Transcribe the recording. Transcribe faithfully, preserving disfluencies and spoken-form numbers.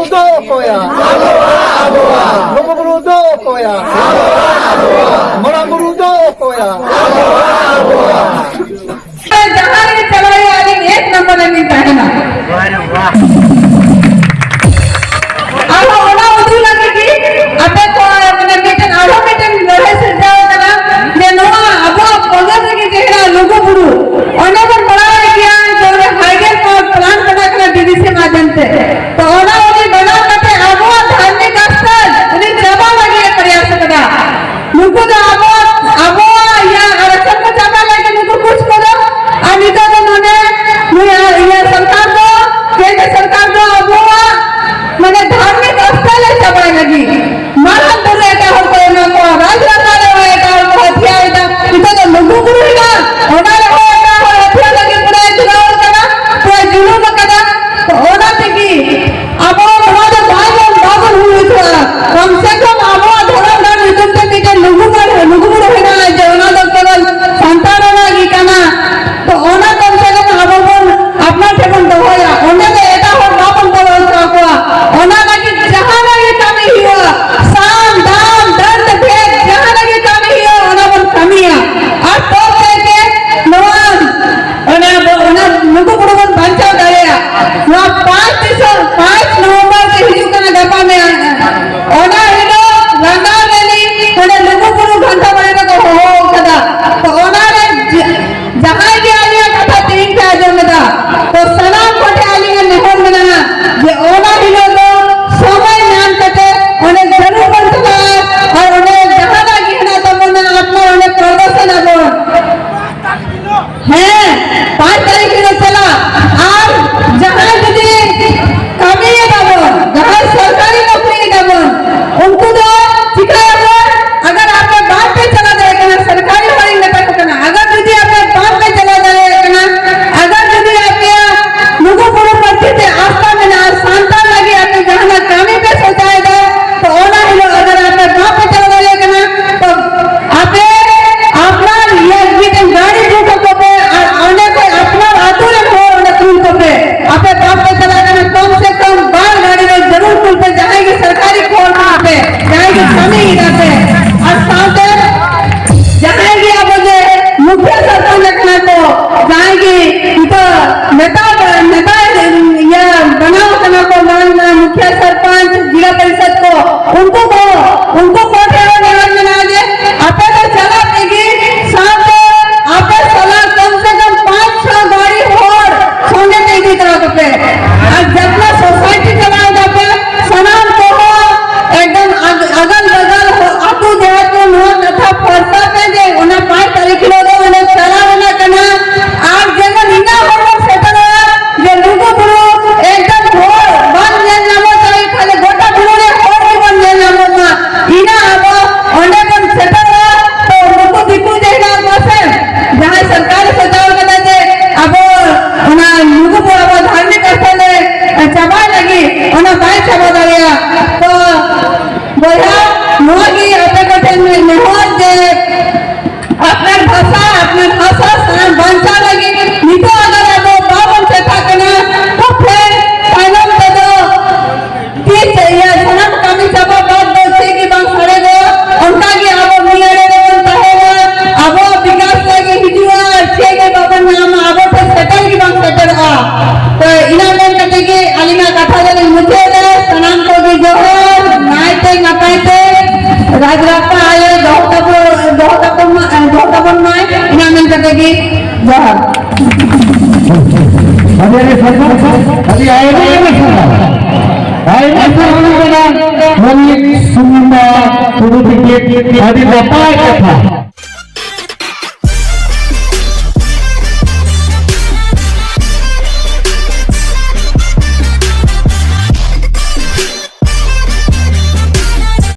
ᱫᱚ ᱚᱠᱚᱭᱟ? ᱞᱩᱜᱩ ᱵᱩᱨᱩ ᱫᱚ ᱚᱠᱚᱭᱟ? ᱢᱟᱨᱟᱝ ᱵᱩᱨᱩ ᱫᱚ ᱚᱠᱚᱭᱟ? ᱡᱟᱦᱟᱸ ᱨᱮᱜᱮ ᱪᱟᱞᱟᱜ ᱦᱩᱭᱩᱜᱼᱟ, ᱟᱹᱞᱤᱧ ᱮᱠ ᱱᱟᱢᱵᱟᱨ ᱨᱮᱞᱤᱧ ᱛᱟᱦᱮᱱᱟ᱾ ᱟᱨᱦᱚᱸ ᱚᱱᱟ ᱩᱫᱩᱜ ᱞᱟᱹᱜᱤᱫ ᱜᱮ ᱟᱯᱮ ᱠᱚ, ᱢᱟᱱᱮ, ᱢᱤᱫᱴᱮᱱ, ᱟᱨᱦᱚᱸ ᱢᱤᱫᱴᱮᱱ ᱞᱟᱹᱲᱦᱟᱹᱭ ᱥᱤᱨᱡᱟᱹᱣ ᱟᱠᱟᱱᱟ ᱡᱮ ᱱᱚᱣᱟ ᱟᱵᱚᱣᱟᱜ ᱯᱚᱱᱚᱛ ᱨᱮᱜᱮ ᱡᱮ ᱦᱮᱱᱟᱜ ᱞᱩᱜᱩ ᱵᱩᱨᱩ, ᱚᱸᱰᱮ ᱵᱚᱱ ᱵᱟᱲᱟᱭ ᱜᱮᱭᱟ ᱡᱮ ᱚᱸᱰᱮ hydel power plant ᱵᱮᱱᱟᱜ ᱠᱟᱱᱟ D V C ᱢᱟᱫᱽᱫᱷᱚᱢ ᱛᱮ᱾ ᱛᱚ ᱚᱱᱟ ᱩᱱᱤ ᱵᱮᱱᱟᱣ ᱠᱟᱛᱮ ᱟᱵᱚᱣᱟᱜ ᱫᱷᱟᱨᱢᱤᱠ ᱟᱥᱛᱷᱟᱱ ᱩᱱᱤ ᱪᱟᱵᱟ ᱞᱟᱹᱜᱤᱫ ᱮ ᱯᱨᱚᱭᱟᱥ ᱟᱠᱟᱫᱟ᱾ ᱱᱩᱠᱩ ᱫᱚ ᱟᱵᱚᱣᱟᱜ, ᱟᱵᱚᱣᱟᱜ ᱤᱭᱟᱹ ᱟᱨ ᱟᱥᱚᱞ ᱠᱚ ᱪᱟᱵᱟ ᱞᱟᱹᱜᱤᱫ ᱱᱩᱠᱩ ᱠᱩᱪ ᱠᱚᱫᱚ, ᱟᱨ ᱱᱤᱛᱚᱜ ᱫᱚ ᱱᱚᱰᱮ ᱱᱩᱭ ᱤᱭᱟᱹ ᱥᱚᱨᱠᱟᱨ ᱫᱚ, ᱠᱮᱱᱫᱨᱚ ᱥᱚᱨᱠᱟᱨ ᱯᱚᱨᱤᱥᱚᱫ ᱠᱚ, ᱩᱱᱠᱩ ᱠᱚ, ᱩᱱᱠᱩ ᱠᱚ ᱴᱷᱮᱱ ᱦᱚᱸ ᱱᱮᱦᱚᱨ ᱢᱮᱱᱟᱜᱼᱟ ᱡᱮ ᱟᱯᱮ ᱫᱚ ᱪᱟᱞᱟᱜ ᱛᱮᱜᱮ ᱥᱟᱶᱛᱮ ᱟᱯᱮ ᱥᱟᱞᱟᱜ ᱠᱚᱢ ᱥᱮ ᱠᱚᱢ ᱯᱟᱸᱪ ᱪᱷᱚ ᱜᱟᱹᱲᱤ ᱦᱚᱲ ᱥᱚᱸᱜᱮ ᱛᱮ ᱤᱫᱤ ᱛᱚᱨᱟ ᱠᱚᱯᱮ᱾ ᱟᱨ ᱡᱟᱛᱨᱟ ᱥᱳᱥᱟᱭᱴᱤ ᱪᱟᱞᱟᱣ ᱫᱟᱯᱮ, ᱥᱟᱱᱟᱢ ᱠᱚᱦᱚᱸ ᱮᱠᱫᱚᱢ ᱟᱜ-, ᱟᱜᱟᱞ ᱵᱟᱜᱟᱞ ᱦᱚ-, ᱟᱹᱛᱩ ᱡᱟᱦᱟᱸ ᱠᱚ ᱱᱚᱣᱟ ᱠᱟᱛᱷᱟ ᱯᱷᱚᱨᱥᱟ ᱯᱮ ᱡᱮ ᱚᱱᱟ ᱯᱟᱸᱪ ᱛᱟᱹᱨᱤᱠᱷ ᱦᱤᱞᱳᱜ ᱫᱚ ᱚᱸᱰᱮ ᱪᱟᱞᱟᱣ ᱨᱮᱱᱟᱜ ᱠᱟᱱᱟ᱾ ᱟᱨ ᱡᱮᱢᱚᱱ ᱤᱱᱟᱹ ᱦᱚᱲ ᱵᱚᱱ ᱥᱮᱴᱮᱨᱚᱜᱼᱟ ᱡᱮ ᱞᱩᱜᱩ ᱵᱩᱨᱩ ᱮᱠᱫᱚᱢ ᱦᱚᱲ ᱵᱟᱝ ᱧᱮᱞ ᱧᱟᱢᱚᱜ ᱛᱟᱞᱮ ᱠᱷᱟᱱ ᱜᱚᱴᱟ ᱵᱩᱨᱩ ᱨᱮ ᱦᱚᱲ ᱜᱮᱵᱚᱱ ᱧᱮᱞ ᱧᱟᱢᱚᱜ ᱢᱟ᱾ ᱤᱱᱟᱹ ᱟᱵᱚ ᱚᱸᱰᱮ ᱵᱚᱱ ᱥᱮᱴᱮᱨᱚᱜᱼᱟ᱾ ᱛᱚ ᱱᱩᱠᱩ ᱫᱤᱠᱩ ᱡᱮ ᱦᱮᱱᱟᱜ ᱠᱚᱣᱟ ᱥᱮ, ᱡᱟᱦᱟᱸᱭ ᱥᱚᱨᱠᱟᱨᱮ ᱥᱟᱡᱟᱣ ᱠᱟᱫᱟ ᱡᱮ ᱟᱵᱚ ᱚᱱᱟ ᱞᱩᱜᱩ ᱵᱩᱨᱩ ᱟᱵᱚ ᱫᱷᱟᱨᱢᱤᱠ ᱥᱛᱷᱚᱞ ᱨᱮ ᱪᱟᱵᱟᱭ ᱞᱟᱹᱜᱤᱫ, ᱚᱱᱟ ᱵᱟᱭ ᱪᱟᱵᱟ ᱫᱟᱲᱮᱭᱟᱜᱼᱟ᱾ ᱛᱚ ᱵᱚᱭᱦᱟ, ᱱᱚᱣᱟ ᱜᱮ ᱟᱯᱮ ᱠᱚᱴᱷᱮᱱ ᱢᱤᱫ ᱱᱮᱦᱚᱨ ᱡᱮ ᱟᱯᱱᱟᱨ ᱵᱷᱟᱥᱟ, ᱟᱯᱱᱟᱨ ᱵᱷᱟᱥᱟ ᱥᱟᱱᱟᱢ ᱵᱟᱧᱪᱟᱣ ᱞᱟᱹᱜᱤᱫ ᱱᱤᱛᱚᱜ ᱟᱜᱟᱨ ᱟᱵᱚ ᱵᱟᱵᱚᱱ ᱪᱮᱴᱷᱟᱜ ᱠᱟᱱᱟ, ᱛᱚ ᱯᱷᱤᱨ ᱛᱟᱭᱱᱚᱢ ᱛᱮᱫᱚ ᱛᱤᱥ ᱤᱭᱟᱹ ᱥᱟᱱᱟᱢ ᱠᱟᱹᱢᱤ ᱪᱟᱵᱟ ᱵᱟᱫ ᱫᱚ ᱪᱮᱫ ᱜᱮ ᱵᱟᱝ ᱥᱟᱰᱮ ᱫᱚ, ᱚᱱᱠᱟ ᱜᱮ ᱟᱵᱚ ᱢᱤᱫ ᱟᱲᱮ ᱨᱮᱵᱚᱱ ᱛᱟᱦᱮᱱᱟ, ᱟᱵᱚᱣᱟᱜ ᱵᱤᱠᱟᱥ ᱞᱟᱹᱜᱤᱫ ᱦᱤᱡᱩᱜᱼᱟ, ᱟᱨ ᱪᱮᱫ ᱜᱮ ᱵᱟᱵᱚᱱ ᱧᱟᱢᱟ, ᱟᱵᱚ ᱴᱷᱮᱱ ᱥᱮᱴᱮᱨ ᱜᱮ ᱵᱟᱝ ᱥᱮᱴᱮᱨᱚᱜᱼᱟ᱾ ᱛᱚ ᱤᱱᱟᱹ ᱢᱮᱱ ᱠᱟᱛᱮ ᱜᱮ ᱟᱹᱞᱤᱧᱟᱜ ᱠᱟᱛᱷᱟ ᱫᱚᱞᱤᱧ ᱢᱩᱪᱟᱹᱫ ᱮᱫᱟ᱾ ᱥᱟᱱᱟᱢ ᱠᱚᱜᱮ ᱡᱚᱦᱟᱨ, ᱱᱟᱭᱛᱮ ᱱᱟᱯᱟᱭ ᱛᱮ ᱨᱟᱡᱽ ᱨᱟᱯᱯᱟ ᱟᱭᱳ ᱫᱚᱦᱚ ᱛᱟᱵᱚ-, ᱫᱚᱦᱚ ᱛᱟᱵᱚᱱ ᱢᱟ, ᱫᱚᱦᱚ ᱛᱟᱵᱚᱱ ᱢᱟᱭ, ᱤᱱᱟᱹ ᱢᱮᱱ ᱠᱟᱛᱮ ᱜᱮ ᱡᱚᱦᱟᱨ᱾ ᱟᱹᱰᱤ ᱟᱹᱰᱤ ᱥᱟᱨᱦᱟᱣ, ᱟᱹᱰᱤ ᱟᱭᱢᱟ ᱟᱭᱢᱟ ᱥᱟᱨᱦᱟᱣ᱾ ᱟᱭᱢᱟ ᱥᱟᱨᱦᱟᱣ ᱠᱟᱱᱟ ᱢᱟᱹᱱᱤᱡ ᱥᱩᱢᱩᱱ ᱫᱟ ᱴᱩᱰᱩ ᱛᱤᱠᱤ, ᱟᱹᱰᱤ ᱱᱟᱯᱟᱭ ᱠᱟᱛᱷᱟ᱾